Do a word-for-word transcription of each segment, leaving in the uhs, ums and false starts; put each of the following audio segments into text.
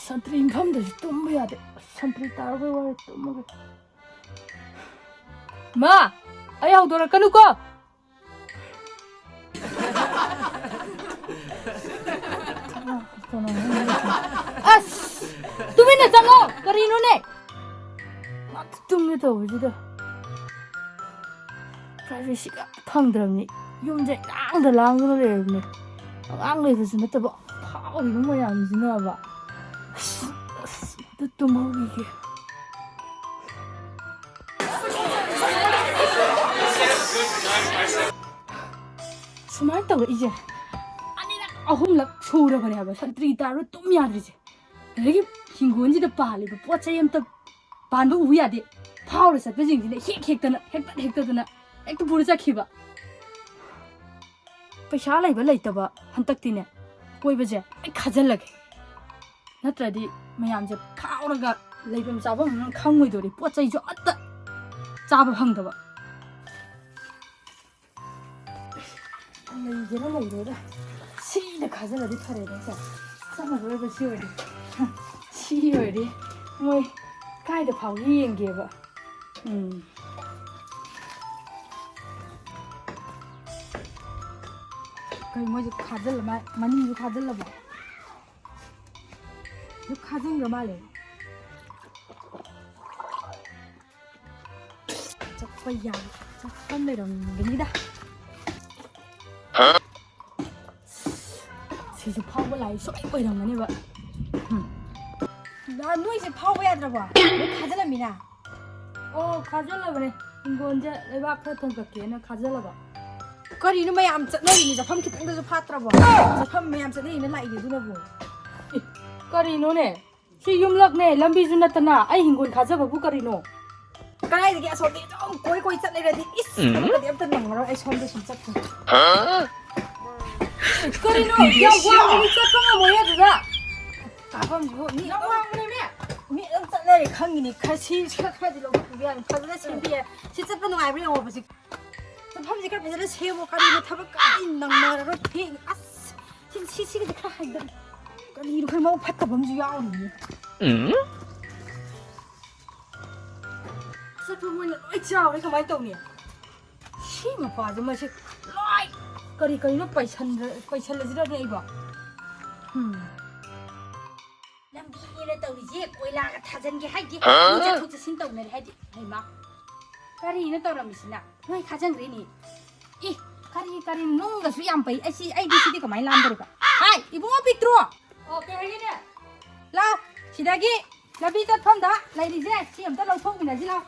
ꯁꯟꯇ꯭ꯔꯤ ꯃꯐꯝꯗꯁꯨ ꯇꯨꯝꯕ ꯌꯥꯗꯦ꯫ ꯑꯁ, ꯁꯟꯇ꯭ꯔꯤ ꯇꯥꯔꯕꯩ ꯋꯥꯔꯦ, ꯇꯨꯝꯃꯒꯦ꯫ ꯃꯥ, ꯑꯩ ꯍꯧꯗꯣꯔꯛꯀꯅꯨꯀꯣ꯫ ꯑꯁ! ꯇꯨꯃꯤꯟꯅ ꯆꯪꯉꯣ! ꯀꯔꯤꯅꯣꯅꯦ? ꯉꯥꯛꯇ ꯇꯨꯝꯒꯦ ꯇꯧꯕꯁꯤꯗ꯫ Privacyꯒ ꯐꯪꯗ꯭ꯔꯕꯅꯤ꯫ ꯌꯨꯝꯁꯦ ꯏꯔꯥꯡꯗ ꯂꯥꯡꯗꯨꯅ ꯂꯩꯔꯕꯅꯤ꯫ ꯑꯉꯥꯡ ꯂꯩꯕꯁꯨ ꯅꯠꯇꯕ ꯐꯥꯎꯔꯤꯕ ꯃꯌꯥꯝꯁꯤꯅꯕ꯫ ꯑꯁ, ꯑꯁ, ꯑꯝꯇ ꯇꯨꯝꯍꯧꯈꯤꯒꯦ꯫ ꯁꯨꯃꯥꯏꯅ ꯇꯧꯔꯛꯏꯁꯦ ꯑꯅꯤꯔꯛ ꯑꯍꯨꯝꯂꯛ ꯁꯨꯔꯕꯅꯦ ꯍꯥꯏꯕ, ꯁꯟꯇ꯭ꯔꯤ ꯇꯥꯔ ꯇꯨꯝ ꯌꯥꯗ꯭ꯔꯤꯁꯦ꯫ ꯑꯗꯒꯤ ꯍꯤꯡꯒꯣꯜꯁꯤꯗ ꯄꯥꯜꯂꯤꯕ ꯄꯣꯠ ꯆꯩ ꯑꯝꯇ ꯄꯥꯟꯕ ꯎ ꯌꯥꯗꯦ꯫ ꯐꯥꯎꯔ ꯆꯠꯄꯁꯤꯡꯁꯤꯅ ꯍꯦꯛ ꯍꯦꯛꯇꯅ, ꯍꯦꯛꯇꯠ ꯍꯦꯛꯇꯗꯅ ꯍꯦꯛꯇ ꯄꯨꯔ ꯆꯠꯈꯤꯕ꯫ ꯄꯩꯁꯥ ꯂꯩꯕ ꯂꯩꯇꯕ ꯍꯟꯗꯛꯇꯤꯅꯦ, ꯀꯣꯏꯕꯁꯦ ꯑꯩ ꯈꯥꯖꯤꯜꯂꯒꯦ꯫ ꯅꯠꯇ꯭ꯔꯗꯤ ꯃꯌꯥꯝꯁꯦ ꯐꯥꯎꯔꯒ ꯂꯩꯐꯝ ꯆꯥꯐꯝ ꯑꯃ ꯈꯪꯉꯣꯏꯗꯣꯔꯤ, ꯄꯣꯠ ꯆꯩꯁꯨ ꯑꯝꯇ ꯆꯥꯕ ꯐꯪꯗꯕ꯫ ꯂꯩꯒꯦꯔꯥ ꯂꯩꯔꯣꯏꯔꯥ, ꯁꯤꯗ ꯈꯥꯖꯤꯜꯂꯗꯤ ꯐꯔꯦꯅꯦ꯫ ꯁꯦ, ꯆꯪꯉꯔꯣꯏꯕ ꯁꯤ ꯑꯣꯏꯔꯗꯤ꯫ ꯁꯤ ꯑꯣꯏꯔꯗꯤ ꯃꯣꯏ ꯀꯥꯏꯗ ꯐꯥꯎꯒꯦ ꯌꯦꯡꯒꯦꯕ꯫ ꯎꯝ꯫ ꯀꯩ ꯃꯣꯏꯁꯦ ꯈꯥꯖꯤꯜꯂ ꯃꯥ-, ꯃꯅꯤꯡꯁꯨ ꯈꯥꯖꯤꯜꯂꯕꯣ? ꯑꯗꯨ ꯈꯥꯖꯤꯟꯈ꯭ꯔ ꯃꯥꯜꯂꯦ꯫ ꯆꯠꯄ ꯌꯥꯕ ꯆꯠꯐꯝ ꯂꯩꯔꯝꯒꯅꯤꯗ꯫ ꯁꯤꯁꯨ ꯐꯥꯎꯕ ꯂꯥꯏ ꯁꯣꯏ ꯑꯣꯏꯔꯝꯒꯅꯦꯕ꯫ ꯎꯝ꯫ ꯅ-, ꯅꯣꯏꯁꯦ ꯐꯥꯎꯕ ꯌꯥꯗ꯭ꯔꯕꯣ? ꯂꯣꯏ ꯈꯥꯖꯤꯜꯂꯝꯃꯤꯅ? ꯑꯣ, ꯈꯥꯖꯤꯜꯂꯕꯅꯦ꯫ ꯍꯤꯡꯒꯣꯜꯁꯦ ꯂꯩꯕꯥꯛ ꯈꯔ ꯊꯣꯡꯀꯠꯀꯦꯅ ꯈꯥꯖꯤꯜꯂꯕ꯫ ꯀꯔꯤꯅꯣ ꯃꯌꯥꯝ ꯆꯠꯅꯔꯤꯅꯤ? ꯆꯠꯐꯝ ꯈꯤꯇꯪꯗꯁꯨ ꯐꯥꯠꯇ꯭ꯔꯕꯣ? ꯆꯠꯐꯝ ꯃꯌꯥꯝ ꯆꯠꯅꯔꯤꯅ ꯂꯥꯛꯏꯅꯦ ꯑꯗꯨꯅꯕꯨ꯫ ꯑꯦ, ꯀꯔꯤꯅꯣꯅꯦ? ꯁꯤ ꯌꯨꯝꯂꯛꯅꯦ, ꯂꯝꯕꯤꯁꯨ ꯅꯠꯇꯅ꯫ ꯑꯩ ꯍꯤꯡꯒꯣꯜ ꯈꯥꯖꯕꯕꯨ ꯀꯔꯤꯅꯣ? ꯀꯗꯥꯏꯗꯒꯤ ꯑꯁꯣꯝꯗꯤ ꯑꯗꯨꯝ ꯀꯣꯏ ꯀꯣꯏ ꯆꯠ ꯂꯩꯔꯗꯤ, ꯏꯁ, ꯎꯝ꯫ ꯊꯕꯛꯀꯗꯤ ꯑꯝꯇ ꯅꯪꯉꯔꯣꯏ꯫ ꯑꯩ ꯁꯣꯝꯗ ꯁꯨꯝ ꯆꯠꯈ꯭ꯔꯦ꯫ ꯀꯔꯤꯅꯣ? ꯌꯥꯝ ꯋꯥꯡꯕꯅꯤ, ꯆꯠꯄ ꯉꯝꯃꯣꯏꯌꯦ ꯑꯗꯨꯗ꯫ ꯀꯥꯐꯝꯁꯤꯕꯨ ꯃꯤ ꯌꯥꯝ ꯑꯗꯨꯝ, ꯋꯥꯡꯕꯅꯦꯃꯤ꯫ ꯃꯤ ꯑꯗꯨꯝ ꯆꯠꯅꯔꯦ ꯈꯪꯉꯤꯅꯦ꯫ ꯈꯔ ꯁꯤ-, ꯈꯔ, ꯈꯔꯗꯤ ꯂꯧꯊꯣꯛꯄꯤꯕ ꯌꯥꯅꯤ꯫ ꯐꯖꯅ ꯁꯦꯝꯕꯤ ꯌꯥꯏ꯫ ꯁꯤ ꯆꯠꯄ ꯅꯨꯡꯉꯥꯏꯕ꯭ꯔꯥ ꯌꯦꯡꯉꯣꯕ ꯁꯤ꯫ ꯆꯠꯐꯝꯁꯤ ꯈꯔ ꯐꯖꯅ ꯁꯦꯝꯃꯣ꯫ ꯀꯔꯤꯅꯣ ꯊꯕꯛ ꯀꯔꯤ ꯅꯪꯅꯔꯔꯣꯏ ꯊꯦꯡꯉꯦ꯫ ꯑꯁ! ꯁꯤ, ꯁꯤ, ꯁꯤꯒꯤꯗꯤ ꯈꯔ ꯍꯥꯏꯗꯔꯦ꯫ ꯀꯔꯤꯅꯣ ꯈꯪꯗꯦ, ꯃꯕꯨꯛ ꯐꯠꯇꯕ ꯑꯃꯁꯨ ꯌꯥꯎꯔꯤꯅꯦ꯫ ꯆꯠꯄ ꯃꯣꯏꯅ ꯂꯣꯏ ꯆꯥꯎꯔꯦ, ꯀꯃꯥꯏꯅ ꯇꯧꯅꯤ? ꯁꯤ ꯃꯄꯥꯁꯦ ꯃꯁꯤ ꯂꯣꯏ ꯀꯔꯤ ꯀꯔꯤꯅꯣ ꯄꯩꯁꯟꯗ꯭ꯔ-, ꯄꯩꯁꯜꯂꯁꯤꯔꯅꯦ ꯑꯩꯕꯣ? ꯎꯝ꯫ ꯂꯝꯕꯤꯅꯦꯅ ꯇꯧꯔꯤꯁꯦ, ꯀꯣꯏꯂꯥꯒ ꯊꯥꯖꯤꯟꯒꯦ ꯍꯥꯏꯗꯦ, ꯃꯤ ꯆꯠꯊꯣꯛ ꯆꯠꯁꯤꯟ ꯇꯧꯅꯔꯦ ꯍꯥꯏꯗꯤ, ꯍꯩꯃꯥ, ꯀꯔꯤꯅꯣ ꯇꯧꯔꯝꯃꯤꯁꯤꯅ? ꯅꯣꯏ ꯊꯥꯖꯤꯟꯈ꯭ꯔꯦꯅꯦ꯫ ꯏ, ꯀꯔꯤ, ꯀꯔꯤ ꯅꯨꯡꯒꯁꯨ ꯌꯥꯝ ꯄꯩ꯫ ꯑꯩ ꯁꯤ, ꯑꯩꯗꯤ ꯁꯤꯗꯤ ꯀꯃꯥꯏꯅ ꯂꯥꯟꯗꯣꯔꯤꯕ? ꯍꯥꯏ, ꯏꯕꯨꯡꯉꯣ ꯄꯤꯛꯇ꯭ꯔꯨ! ꯑꯣ, ꯀꯩ ꯍꯥꯏꯒꯦꯅꯦ? ꯂꯥꯎ, ꯁꯤꯗꯒꯤ ꯂꯝꯕꯤ ꯆꯠꯐꯝꯗ ꯂꯩꯔꯤꯁꯦ, ꯁꯤ ꯑꯝꯇ ꯂꯧꯊꯣꯛꯃꯤꯟꯅꯁꯤ ꯂꯥꯎ꯫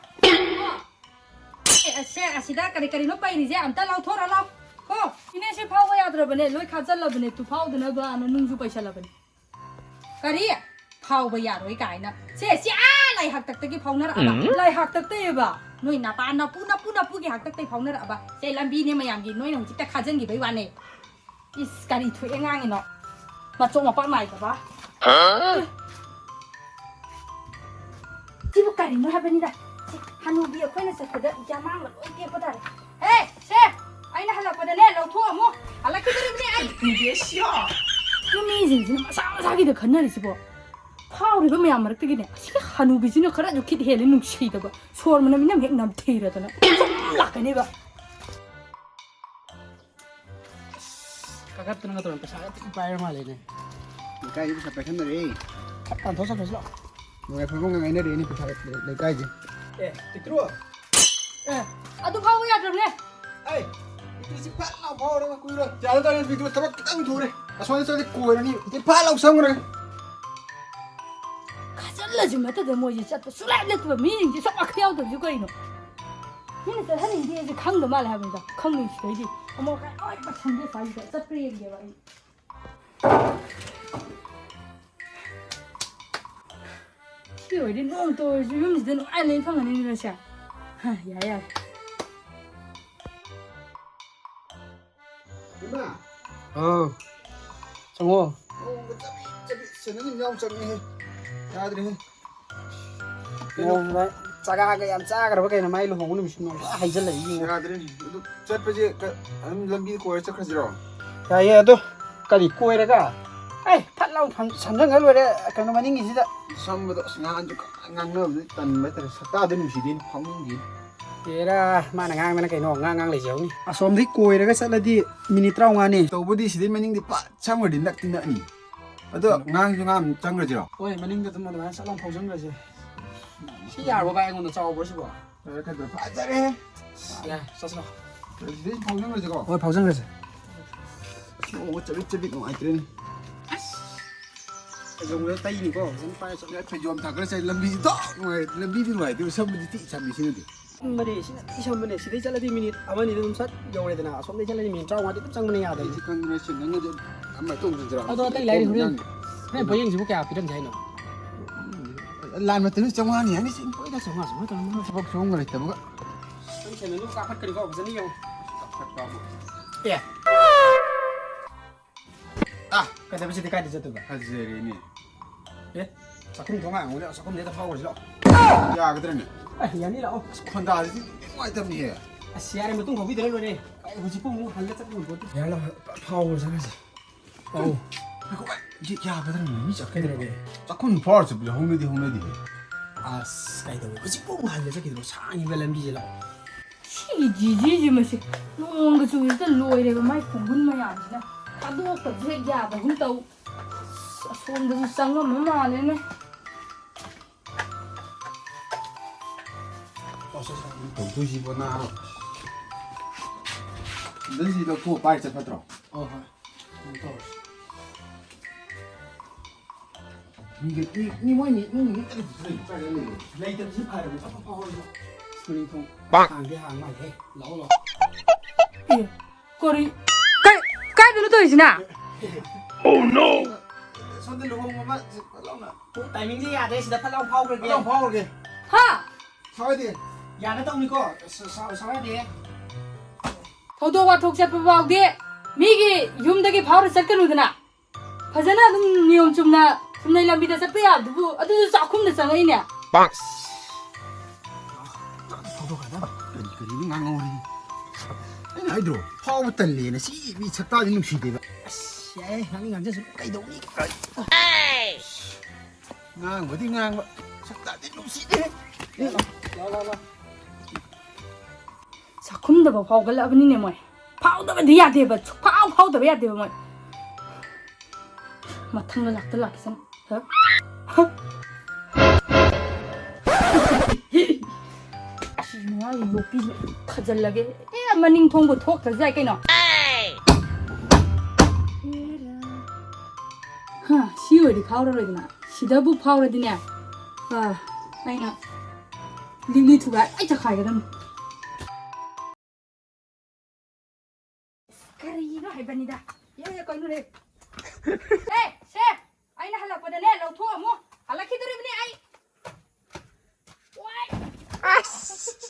ꯑꯦ, ꯑꯁꯦ, ꯑꯁꯤꯗ ꯀꯔꯤ ꯀꯔꯤꯅꯣ ꯄꯩꯔꯤꯁꯦ ꯑꯝꯇ ꯂꯧꯊꯣꯔ ꯂꯥꯎ꯫ ꯀꯣ, ꯏꯅꯦ, ꯁꯤ ꯐꯥꯎꯕ ꯌꯥꯗ꯭ꯔꯕꯅꯦ, ꯂꯣꯏ ꯈꯥꯖꯜꯂꯕꯅꯦ, ꯇꯨ ꯐꯥꯎꯗꯅꯕꯅ ꯅꯨꯡꯁꯨ ꯄꯩꯁꯜꯂꯕꯅꯦ꯫ ꯀꯔꯤ? ꯐꯥꯎꯕ ꯌꯥꯔꯣꯏ ꯀꯥꯏꯅ꯫ ꯁꯦ, ꯁꯤ ꯑꯥ ꯂꯥꯏ ꯍꯥꯛꯇꯛꯇꯒꯤ ꯐꯥꯎꯅꯔꯛꯑꯕ꯫ ꯎꯝ? ꯂꯥꯏ ꯍꯥꯛꯇꯛꯇꯩꯑꯕ? ꯅꯣꯏ ꯅꯄꯥ, ꯅꯄꯨ, ꯅꯄꯨ, ꯅꯄꯨꯒꯤ ꯍꯥꯛꯇꯛꯇꯩ ꯐꯥꯎꯅꯔꯛꯑꯕ꯫ ꯁꯦ, ꯂꯝꯕꯤꯅꯦ ꯃꯌꯥꯝꯒꯤ, ꯅꯣꯏꯅ ꯍꯧꯖꯤꯛꯇ ꯈꯥꯖꯤꯟꯈꯤꯕꯩ ꯋꯥꯅꯦ꯫ ꯏꯁ, ꯀꯔꯤ ꯊꯣꯛꯑꯦ ꯉꯥꯡꯉꯤꯅꯣ? ꯃꯆꯣꯡ ꯃꯄꯥꯛ ꯅꯥꯏꯗꯕ꯫ ꯍꯥ? ꯁꯤꯕꯨ ꯀꯔꯤꯅꯣ ꯍꯥꯏꯕꯅꯤꯗ꯫ ꯁꯤ ꯍꯅꯨꯕꯤ ꯑꯩꯈꯣꯏꯅ ꯆꯠꯄꯗ ꯌꯥꯃꯥꯡꯒ ꯂꯣꯏ ꯇꯦꯛꯄ ꯇꯥꯔꯦ꯫ ꯍꯦ, ꯁꯦ! ꯑꯩꯅ ꯍꯜꯂꯛꯄꯗꯅꯦ, ꯂꯧꯊꯣꯛꯑꯝꯃꯨ꯫ ꯍꯜꯂꯛꯈꯤꯗꯣꯔꯤꯕꯅꯦ ꯑꯩ꯫ ꯅꯨꯄꯤꯁꯤꯡꯁꯤꯅ ꯃꯁꯥ ꯃꯁꯥꯒꯤꯗ ꯈꯟꯅꯔꯤꯁꯤꯕꯣ꯫ ꯐꯥꯎꯔꯤꯕ ꯃꯌꯥꯝ ꯃꯔꯛꯇꯒꯤꯅꯦ, ꯑꯁꯤꯒꯤ ꯍꯅꯨꯕꯤꯁꯤꯅ ꯈꯔꯁꯨ ꯈꯤꯠ ꯍꯦꯜꯂꯦ, ꯅꯨꯡꯁꯤꯗꯕ꯫ ꯁꯣꯔ ꯃꯅꯝ ꯏꯅꯝ ꯍꯦꯛ ꯅꯝꯊꯤꯔꯗꯅ꯫ ꯁꯨꯝ ꯂꯥꯛꯀꯅꯦꯕ꯫ ꯀꯥꯈꯠꯇꯅꯒ ꯇꯧꯔꯝ, ꯄꯩꯁꯥꯒ ꯊꯤ ꯄꯥꯏꯔ ꯃꯥꯜꯂꯦꯅꯦ꯫ ꯂꯩꯀꯥꯏꯒꯤ ꯄꯩꯁꯥ ꯄꯥꯏꯈꯠꯅꯔꯦ꯫ ꯐꯠ ꯇꯥꯟꯊꯣꯛ ꯆꯠꯈ꯭ꯔꯁꯤ ꯂꯥꯛꯑꯣ꯫ ꯅꯨꯡꯉꯥꯏ ꯐꯪꯐꯝꯒ ꯉꯥꯏꯅꯔꯦꯅꯦ ꯄꯩꯁꯥ ꯂꯩꯀꯥꯏꯁꯦ꯫ ꯑꯦ, ꯄꯤꯛꯇ꯭ꯔꯨ꯫ ꯑꯦ, ꯑꯗꯨ ꯐꯥꯎꯕ ꯌꯥꯗ꯭ꯔꯕꯅꯦ꯫ ꯑꯩ, ꯄꯤꯛꯇ꯭ꯔꯨꯁꯤ ꯐꯠ ꯂꯥꯎ ꯐꯥꯎꯔꯒ ꯀꯨꯏꯔꯣꯏ꯫ ꯌꯥꯔꯦ, ꯇꯥꯔꯦ, ꯄꯤꯛꯇ꯭ꯔꯨ ꯊꯕꯛ ꯈꯤꯇꯪ ꯊꯨꯔꯦ꯫ ꯑꯁꯣꯝꯗ ꯆꯠꯂꯗꯤ ꯀꯣꯏꯔꯅꯤ꯫ ꯍꯧꯖꯤꯛ ꯐꯠ ꯂꯥꯎ ꯆꯪꯈ꯭ꯔꯒꯦ꯫ ꯈꯥꯖꯤꯜꯂꯁꯨ ꯅꯠꯇꯗ ꯃꯣꯏꯁꯦ ꯆꯠꯄ ꯁꯨꯡꯂꯦꯞ ꯂꯦꯞꯇꯕ ꯃꯤꯁꯤꯡꯁꯦ ꯁꯨꯝ ꯋꯥꯈꯜ ꯌꯥꯎꯗꯕꯁꯨ ꯀꯩꯅꯣ? ꯃꯤꯅ ꯆꯠꯍꯟꯅꯤꯡꯗꯦꯁꯦ ꯈꯪꯗ ꯃꯥꯜꯂꯦ ꯍꯥꯏꯕꯅꯤꯗ꯫ ꯈꯪꯅꯤꯡ ꯁꯤꯗꯩꯗꯤ ꯑꯃꯨꯛ ꯀꯥꯏ ꯂꯣꯏ ꯄꯩꯁꯟꯒꯦ ꯁ꯭ꯋꯥꯏꯁꯤꯗ꯫ ꯆꯠꯄ꯭ꯔꯥ ꯌꯦꯡꯒꯦꯕ ꯑꯩ꯫ ꯁꯤ ꯑꯣꯏꯔꯗꯤ ꯅꯣꯡꯃꯇ ꯑꯣꯏꯔꯁꯨ ꯌꯨꯝꯁꯤꯗ ꯅꯨꯡꯉꯥꯏꯅ ꯂꯩ ꯐꯪꯒꯅꯤꯅꯦ ꯁꯦ꯫ ꯍꯥ, ꯌꯥꯔꯦ, ꯌꯥꯔꯦ꯫ ꯏꯃꯥ! ꯑꯥ, ꯆꯪꯉꯣ꯫ ꯅꯣꯡꯃ ꯆꯠꯂꯤ, ꯆꯠꯂꯤ, ꯁꯦꯟꯗꯜ ꯑꯃ ꯌꯥꯎ ꯆꯪꯉꯤꯍꯦ꯫ ꯌꯥꯗ꯭ꯔꯦꯍꯦ꯫ ꯀꯩꯅꯣ? ꯅꯣꯡꯃ ꯆꯥꯒꯥꯒ ꯌꯥꯝ ꯆꯥꯈ꯭ꯔꯕ ꯀꯩꯅꯣ, ꯃꯥꯏ ꯂꯨꯍꯣꯡꯕ ꯅꯨꯃꯤꯠꯁꯨ ꯅꯣꯡꯃ ꯄꯨꯔꯥ ꯍꯩꯖꯜꯂꯛꯏ ꯏꯕꯨꯡꯉꯣ꯫ ꯌꯥꯗ꯭ꯔꯦꯅꯦ꯫ ꯑꯗꯨ ꯆꯠꯄꯁꯦ ꯀ-, ꯑꯗꯨꯝ ꯂꯝꯕꯤ ꯀꯣꯏꯔ ꯆꯠꯈ꯭ꯔꯁꯤꯔꯣ? ꯌꯥꯏꯌꯦ, ꯑꯗꯣ ꯀꯔꯤ ꯀꯣꯏꯔꯒ? ꯑꯩ ꯐꯠ ꯂꯥꯎ ꯁꯝ-, ꯁꯝꯖꯟꯈ꯭ꯔ ꯂꯣꯏꯔꯦ ꯀꯩꯅꯣ ꯃꯅꯤꯡꯒꯤꯁꯤꯗ꯫ ꯁꯝꯕꯗꯣ ꯑꯁ ꯉꯥꯡꯁꯨ ꯉꯥꯡꯅꯕꯗꯤ ꯇꯟꯕ ꯍꯥꯏꯇꯥꯔꯦ꯫ ꯁꯛꯇꯥꯗꯣ ꯅꯨꯡꯁꯤꯗꯦꯅꯦ, ꯐꯥꯎꯅꯤꯡꯗꯦꯅꯦ꯫ ꯑꯦꯔꯥ, ꯃꯥꯅ ꯉꯥꯡꯗꯅ ꯀꯩꯅꯣ, ꯉꯥꯡ ꯉꯥꯡ ꯂꯩꯖꯍꯧꯅꯤ꯫ ꯑꯁꯣꯝꯗꯩ ꯀꯣꯏꯔꯒ ꯆꯠꯂꯗꯤ ꯃꯤꯅꯤꯠ ꯇꯔꯥꯃꯉꯥꯅꯦ꯫ ꯇꯧꯕꯗꯤ ꯁꯤꯗꯩ ꯃꯅꯤꯡꯗꯤ ꯄꯠ ꯁꯝꯈ꯭ꯔꯗꯤ ꯅꯛꯇꯤ ꯅꯛꯑꯅꯤ꯫ ꯑꯗꯣ ꯉꯥꯡꯁꯨ ꯉꯥꯡ ꯆꯪꯈ꯭ꯔꯁꯤꯔꯣ? ꯍꯣꯏ, ꯃꯅꯤꯡꯗ ꯑꯗꯨꯝ ꯑꯗꯨꯃꯥꯏꯅ ꯆꯠꯂ ꯐꯥꯎꯖꯟꯈ꯭ꯔꯁꯦ꯫ ꯁꯤ ꯌꯥꯔꯕꯣ ꯚꯥꯏ? ꯑꯩꯉꯣꯟꯗ ꯆꯥꯎꯕ꯭ꯔꯣ ꯁꯤꯕꯣ? ꯐꯖꯔꯦ, ꯐꯖꯔꯦ꯫ ꯌꯥꯏ, ꯆꯠꯁꯤꯔꯣ? ꯁꯤꯗꯩ ꯐꯥꯎꯖꯟꯈ꯭ꯔꯁꯤꯀꯣ? ꯍꯣꯏ, ꯐꯥꯎꯖꯟꯈ꯭ꯔꯁꯦ꯫ ꯅꯣꯡꯃ ꯆꯕꯤꯠ ꯆꯕꯤꯠ ꯅꯨꯡꯉꯥꯏꯇ꯭ꯔꯦꯅꯦ꯫ ꯑꯁ, ꯐꯩꯖꯣꯝꯒ ꯇꯩꯅꯤꯀꯣ, ꯐꯖꯅ ꯄꯥꯏꯔ ꯆꯠꯂꯣ꯫ ꯐꯩꯖꯣꯝ ꯊꯥꯒꯠꯂ ꯆꯠꯂꯤ, ꯂꯝꯕꯤꯁꯤ ꯇꯣꯛ ꯅꯨꯡꯉꯥꯏ-, ꯂꯝꯕꯤꯗꯤ ꯅꯨꯡꯉꯥꯏꯇꯦ, ꯁꯝꯕꯨꯗꯤ ꯊꯤ ꯁꯝꯃꯤ ꯁꯤꯅꯗꯤ꯫ ꯁꯝꯕꯅꯦ, ꯁꯤꯅ ꯊꯤ ꯁꯝꯕꯅꯦ꯫ ꯁꯤꯗꯩ ꯆꯠꯂꯗꯤ ꯃꯤꯅꯤꯠ ꯑꯃꯅꯤꯗ ꯑꯗꯨꯝ ꯁꯠ ꯌꯧꯔꯦꯗꯅ꯫ ꯑꯁꯣꯝꯗꯩ ꯆꯠꯂꯗꯤ ꯃꯤꯅꯤꯠ ꯇꯔꯥꯃꯉꯥꯗꯤ ꯑꯗꯨꯝ ꯆꯪꯕꯅꯦ, ꯌꯥꯗꯕꯅꯦ꯫ ꯑꯩꯁꯦ ꯈꯪꯗ꯭ꯔꯦ, ꯁꯤ ꯅꯪꯅꯗꯤ ꯑꯃ ꯇꯧꯗ꯭ꯔꯥ? ꯑꯗꯣ ꯑꯇꯩ ꯂꯥꯏꯔꯤ ꯍꯣꯔꯦꯟ, ꯍꯣꯔꯦꯟ ꯄꯣꯌꯦꯡꯁꯤꯕꯨ ꯀꯌꯥ ꯄꯤꯔꯝꯁꯦ ꯍꯥꯏꯅꯣ? ꯂꯥꯟ ꯃꯇꯝꯗ ꯆꯥꯝꯃꯉꯥꯅꯤ ꯍꯥꯏꯅꯤ, ꯁꯤ ꯄꯣꯏꯗ ꯆꯥꯝꯃꯉꯥ, ꯆꯥꯝꯃꯉꯥ ꯇꯧꯔꯝꯕ ꯊꯕꯛ ꯁꯨꯕ ꯂꯩꯇꯕꯒ꯫ ꯅꯪ ꯁꯦꯟꯗꯣ ꯀꯥꯈꯠꯀꯅꯤꯀꯣ, ꯐꯖꯅ ꯌꯦꯡꯉꯨ꯫ ꯑꯦ꯫ ꯑꯥ, ꯀꯩꯗꯧꯕ ꯁꯤꯗꯤ ꯀꯥꯏꯗ ꯆꯠꯇꯣꯏꯕ? ꯐꯖꯔꯦꯅꯦ꯫ ꯑꯦ, ꯆꯥꯛꯈꯨꯝ ꯊꯣꯡ ꯍꯥꯡꯉꯨꯅꯦ, ꯆꯥꯛꯈꯨꯝꯗ ꯍꯦꯛꯇ ꯐꯥꯎꯈ꯭ꯔꯁꯤ ꯂꯥꯛꯑꯣ꯫ ꯌꯥꯒꯗ꯭ꯔꯅꯦ? ꯑꯦ, ꯌꯥꯅꯤ, ꯂꯥꯛꯑꯣ꯫ ꯑꯁ, ꯈꯣꯟꯗꯥꯁꯤꯗꯤ ꯅꯨꯡꯉꯥꯏꯇꯕꯅꯤꯍꯦ꯫ ꯑꯁ, ꯌꯥꯔꯦ, ꯃꯇꯨꯡ ꯐꯥꯎꯕꯤꯗ꯭ꯔ ꯂꯣꯏꯔꯦ꯫ ꯑꯩ ꯍꯧꯖꯤꯛꯄꯨ ꯑꯃꯨꯛ ꯍꯜꯂ ꯆꯠꯄ ꯉꯝꯄꯣꯠꯇꯦ꯫ ꯌꯥꯔꯦ, ꯂꯥꯛꯑꯣ, ꯐꯥꯎꯈ꯭ꯔꯁꯤ ꯉꯁꯤ꯫ ꯑꯧ꯫ ꯉꯥꯏꯈꯣ, ꯚꯥꯏ, ꯌꯥꯒꯗ꯭ꯔꯅꯦ? ꯃꯤ ꯆꯠꯈ꯭ꯔꯦ꯫ ꯀꯩꯗꯧꯔꯒꯦ? ꯆꯥꯛꯈꯨꯝ ꯐꯥꯎꯔ ꯆꯠꯄꯁꯦ ꯍꯧꯅꯗꯤ ꯍꯧꯅꯗꯦꯍꯦ꯫ ꯑꯁ, ꯀꯩꯗꯧꯕ? ꯍꯧꯖꯤꯛꯄꯨ ꯑꯃꯨꯛ ꯍꯜꯂ ꯆꯠꯈꯤꯗ꯭ꯔꯣ? ꯁꯥꯡꯉꯤꯕ ꯂꯝꯕꯤꯁꯦ, ꯂꯥꯛꯑꯣ꯫ ꯁꯤꯒꯤ ꯖꯤꯖꯤꯁꯤ ꯃꯁꯤ ꯅꯣꯡꯒ ꯆꯨꯔꯤꯁꯤꯗ ꯂꯣꯏꯔꯦꯕ, ꯃꯥꯏ ꯈꯣꯡꯒꯨꯟ ꯃꯌꯥꯝꯁꯤꯅ ꯊꯥꯗꯣꯛꯇꯕꯁꯨ ꯍꯦꯛ ꯌꯥꯗꯒꯨꯝ ꯇꯧ꯫ ꯑꯁ, ꯑꯁꯣꯝꯗꯁꯨ ꯆꯪꯉꯝꯃ ꯃꯥꯜꯂꯦꯅꯦ꯫ ꯇꯧꯗꯣꯏꯁꯤꯕꯣ ꯅꯥꯕ꯫ ꯁꯤꯗꯩꯁꯤꯗ ꯀꯣꯛ ꯄꯥꯏ ꯆꯠ ꯐꯠꯇ꯭ꯔꯣ? ꯍꯣꯏ, ꯍꯣꯏ꯫ ꯀꯩꯅꯣ ꯇꯧꯔꯁꯤ꯫ ꯃꯤꯒ-, ꯃꯤ, ꯃꯤ ꯃꯣꯏ ꯃꯤ, ꯃꯤ ꯃꯤ ꯇꯔꯦꯠ ꯂꯩ, ꯀꯥꯏꯗ ꯂꯩꯒꯦ? ꯂꯩꯇꯕꯁꯤ ꯐꯔꯕꯅꯤ, ꯐꯠ ꯐꯠ ꯐꯥꯎꯔꯁꯤ꯫ ꯁ꯭ꯀꯨꯜ ꯊꯣꯡ ꯄꯥꯡ! ꯍꯥꯡꯗꯤ ꯍꯥꯡ ꯃꯥꯜꯂꯦ꯫ ꯂꯥꯛꯑꯣ, ꯂꯥꯛꯑꯣ꯫ ꯑꯦ, ꯀꯔꯤ? ꯀꯥꯏ-, ꯀꯥꯏꯗꯅꯣ ꯇꯧꯔꯤꯁꯤꯅ? Oh, no! ꯁꯣꯝꯗ ꯂꯨꯍꯣꯡꯕ ꯑꯃ, ꯐꯠ ꯂꯥꯎꯅ꯫ ꯇꯥꯏꯃꯤꯡꯁꯦ ꯌꯥꯗ꯭ꯔꯦ, ꯁꯤꯗ ꯐꯠ ꯂꯥꯎ ꯐꯥꯎꯈ꯭ꯔꯒꯦ꯫ ꯐꯠ ꯂꯥꯎ ꯐꯥꯎꯈ꯭ꯔꯒꯦ꯫ ꯍꯥ? ꯁꯥꯎ ꯌꯥꯗꯦ꯫ ꯌꯥꯅ ꯇꯧꯅꯤꯀꯣ꯫ ꯁꯥ-, ꯁꯥꯎ-, ꯁꯥꯎ ꯌꯥꯗꯦ꯫ ꯊꯧꯗꯣꯛ ꯋꯥꯊꯣꯛ ꯆꯠꯄ ꯐꯥꯎꯗꯤ ꯃꯤꯒꯤ ꯌꯨꯝꯗꯒꯤ ꯐꯥꯎꯔ ꯆꯠꯀꯅꯨꯗꯅ꯫ ꯐꯖꯅ ꯑꯗꯨꯝ ꯅꯤꯌꯣꯝ ꯆꯨꯝꯅ ꯆꯨꯝꯅꯩ ꯂꯝꯕꯤꯗ ꯆꯠꯄ ꯌꯥꯕꯗꯨꯕꯨ ꯑꯗꯨꯁꯨ ꯆꯥꯛꯈꯨꯝꯗ ꯆꯪꯉꯛꯏꯅꯦ꯫ ꯊꯧꯗꯣꯛ ꯀꯥꯟꯗ ꯀꯔꯤ ꯀꯔꯤꯅꯣ ꯉꯥꯡꯍꯧꯔꯤ꯫ ꯑꯩꯅ ꯍꯥꯏꯗ꯭ꯔꯣ? ꯐꯥꯎꯕ ꯇꯜꯂꯦꯅ꯫ ꯁꯤ ꯃꯤ ꯁꯛꯇꯥꯁꯤ ꯅꯨꯡꯁꯤꯗꯦꯕ꯫ ꯑꯁ, ꯌꯥꯏ, ꯉꯥꯡꯅꯤꯡ ꯉꯥꯡꯖꯁꯅꯨ, ꯀꯩꯗꯧꯅꯤ? ꯉꯥꯡꯕꯗꯤ ꯉꯥꯡꯕ, ꯁꯛꯇꯥꯗꯤ ꯅꯨꯡꯁꯤꯗꯦ꯫ ꯂꯥꯎ, ꯂꯥꯎ, ꯂꯥꯎ꯫ ꯆꯥꯛꯈꯨꯝꯗꯐꯥꯎ ꯐꯥꯎꯒꯠꯂꯛꯑꯕꯅꯤꯅꯦ ꯃꯣꯏ꯫ ꯐꯥꯎꯗꯕꯗꯤ ꯌꯥꯗꯦꯕ, ꯁꯨꯛꯐꯥꯎ ꯐꯥꯎꯗꯕ ꯌꯥꯗꯦꯕ ꯃꯣꯏ꯫ ꯃꯊꯪꯗ ꯂꯥꯛꯇ ꯂꯥꯛꯈꯤꯁꯅꯨ꯫ ꯍ? ꯍ? ꯑꯁꯤ ꯃꯥꯒꯤ ꯌꯣꯠꯄꯤꯁꯦ ꯊꯥꯖꯤꯜꯂꯒꯦ꯫ ꯑꯦ, ꯃꯅꯤꯡ ꯊꯣꯡꯕ ꯊꯣꯛꯇ꯭ꯔꯁꯨ ꯌꯥꯏ ꯀꯩꯅꯣ꯫ ꯍꯥ, ꯁꯤ ꯑꯣꯏꯔꯗꯤ ꯐꯥꯎꯔꯔꯣꯏꯗꯅ꯫ ꯁꯤꯗꯕꯨ ꯐꯥꯎꯔꯗꯤꯅꯦ, ꯑꯥ, ꯑꯩꯅ ꯂꯤꯛꯂꯤ ꯊꯨꯒꯥꯏ ꯂꯣꯏ ꯆꯈꯥꯏꯒꯗꯝꯅꯤ꯫ ꯀꯔꯤꯅꯣ ꯍꯥꯏꯕꯅꯤꯗ꯫ ꯌꯦ, ꯌꯦ, ꯀꯩꯅꯣꯅꯦ? ꯑꯦ, ꯁꯦ, ꯑꯩꯅ ꯍꯜꯂꯛꯄꯗꯅꯦ, ꯂꯧꯊꯣꯛꯑꯝꯃꯣ꯫ ꯍꯜꯂꯛꯈꯤꯗꯣꯔꯤꯕꯅꯦ ꯑꯩ꯫ ꯋꯥꯏ꯫ ꯑꯁ꯫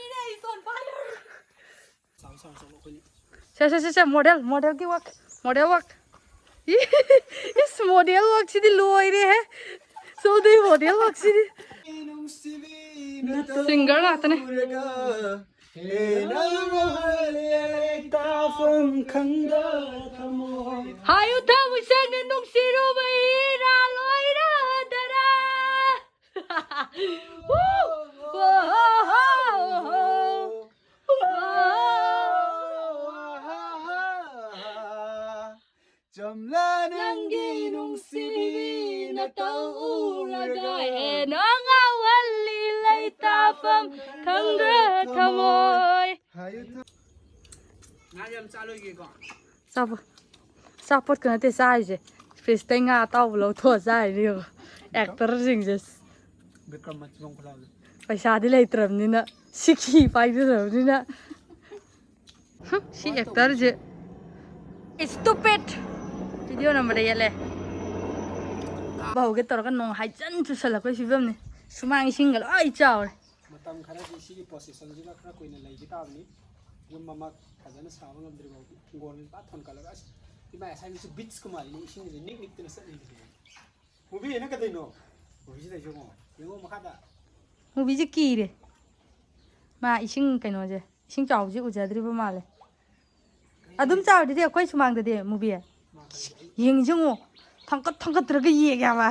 ꯏꯅꯦ, it's on fire꯫ ꯁꯦ, ꯁꯦ, ꯁꯦ, ꯁꯦ, ꯃꯣꯗꯦꯜ, ꯃꯣꯗꯦꯜꯒꯤ ꯋꯥꯛ, ꯃꯣꯗꯦꯜ ꯋꯥꯛ꯫ ꯏꯁ, ꯃꯣꯗꯦꯜ ꯋꯥꯛꯁꯤꯗꯤ ꯂꯣꯏꯔꯦꯍꯦ꯫ ꯁꯣꯝꯗꯩ ꯃꯣꯗꯦꯜ ꯋꯥꯛꯁꯤꯗꯤ꯫ ꯁꯤꯡꯒꯔ ꯉꯥꯛꯇꯅꯦ꯫ ꯍꯥꯏꯌꯨ ꯊꯃꯣꯏ ꯁꯦꯡꯅ ꯅꯨꯡꯁꯤꯔꯨꯕ ꯏꯔꯥꯜ ꯑꯣꯏꯔꯗꯔꯥ? ꯆꯝꯂꯥ ꯅꯪꯒꯤ ꯅꯨꯡꯁꯤꯕꯤ ꯅꯇꯧ ꯎꯔꯒ ꯍꯦꯟꯅ ꯉꯥꯎꯍꯜꯂꯤ ꯂꯩꯇꯥꯐꯝ ꯈꯪꯗ꯭ꯔꯦ ꯊꯃꯣꯏ꯫ ꯉꯥ ꯌꯥꯝ ꯆꯥꯂꯣꯏꯒꯦꯀꯣ꯫ ꯆꯥꯕ-, ꯑꯆꯥꯄꯣꯠꯀ ꯅꯠꯇꯦ ꯆꯥꯔꯤꯁꯦ꯫ ꯐ꯭ꯔꯤꯖꯇꯩ ꯉꯥ ꯑꯇꯥꯎꯕ ꯂꯧꯊꯣꯛꯑ ꯆꯥꯔꯤꯅꯦ ꯌꯦꯡꯉꯣ꯫ ꯑꯦꯛꯇꯔꯁꯤꯡꯁꯦ꯫ ꯕꯤꯀ꯭ꯔꯝ ꯃꯆꯤꯟ ꯈꯨꯂꯥꯎꯗꯣ꯫ ꯄꯩꯁꯥꯗꯤ ꯂꯩꯇ꯭ꯔꯕꯅꯤꯅ, ꯁꯤꯀꯤ ꯄꯥꯏꯗ꯭ꯔꯕꯅꯤꯅ꯫ ꯍꯨꯝ, ꯁꯤ ꯑꯦꯛꯇꯔꯁꯦ꯫ Stupid! ꯚꯤꯗꯤꯑꯣ ꯅꯝꯕꯗ ꯌꯦꯠꯂꯦ꯫ ꯀꯥꯕ ꯍꯧꯒꯦ ꯇꯧꯔꯒ ꯅꯣꯡ ꯍꯥꯏꯖꯟ ꯆꯨꯁꯜꯂꯛꯄꯩ ꯐꯤꯕꯝꯅꯤ꯫ ꯁꯨꯃꯥꯡ ꯏꯁꯤꯡꯒ ꯂꯣꯏ ꯆꯥꯎꯔꯦ꯫ ꯃꯇꯝ ꯈꯔꯗꯤ ꯁꯤꯒꯤ ꯄ꯭ꯔꯣꯁꯦꯁꯟꯁꯤꯗ ꯈꯔ ꯀꯨꯏꯅ ꯂꯩꯈꯤ ꯇꯥꯕꯅꯤ꯫ ꯌꯨꯝ ꯑꯃ ꯐꯖꯅ ꯁꯥꯕ ꯉꯝꯗ꯭ꯔꯤ ꯐꯥꯎꯗꯤ꯫ ꯍꯤꯡꯒꯣꯜ ꯄꯨꯔꯥ ꯊꯣꯟꯀꯠꯂꯒ, ꯑꯁ, ꯏꯃꯥ, ꯉꯁꯥꯏꯒꯤꯁꯨ ꯕꯤꯠꯁꯀ ꯃꯥꯜꯂꯤꯅꯦ, ꯏꯁꯤꯡꯁꯦ ꯅꯤꯛ ꯅꯤꯛꯇꯅ ꯆꯠꯂꯤꯁꯤꯗꯤ꯫ ꯃꯨꯚꯤ ꯌꯦꯡꯅ ꯀꯩꯗꯧꯅꯣ? ꯃꯨꯚꯤꯁꯤꯗ ꯌꯦꯡꯉꯣ, ꯌꯦꯡꯉꯣ ꯃꯈꯥꯗ꯫ ꯃꯨꯚꯤꯁꯦ ꯀꯤꯔꯦ꯫ ꯃꯥ ꯏꯁꯤꯡ ꯀꯩꯅꯣꯁꯦ, ꯏꯁꯤꯡ ꯆꯥꯎꯕꯁꯦ ꯎꯖꯗ꯭ꯔꯤꯕ ꯃꯥꯜꯂꯦ꯫ ꯀꯩ ꯑꯗꯨꯝ ꯆꯥꯎꯔꯤꯗꯤ ꯑꯩꯈꯣꯏ ꯁꯨꯃꯥꯡꯗꯗꯤ ꯃꯨꯕꯤ꯫ ꯌꯦꯡꯁꯤ ꯌꯦꯡꯉꯣ꯫ ꯊꯥꯡꯀꯠ ꯊꯥꯡꯀꯠꯇ꯭ꯔꯒ ꯌꯦꯡꯉꯦ ꯍꯥꯏꯕ꯫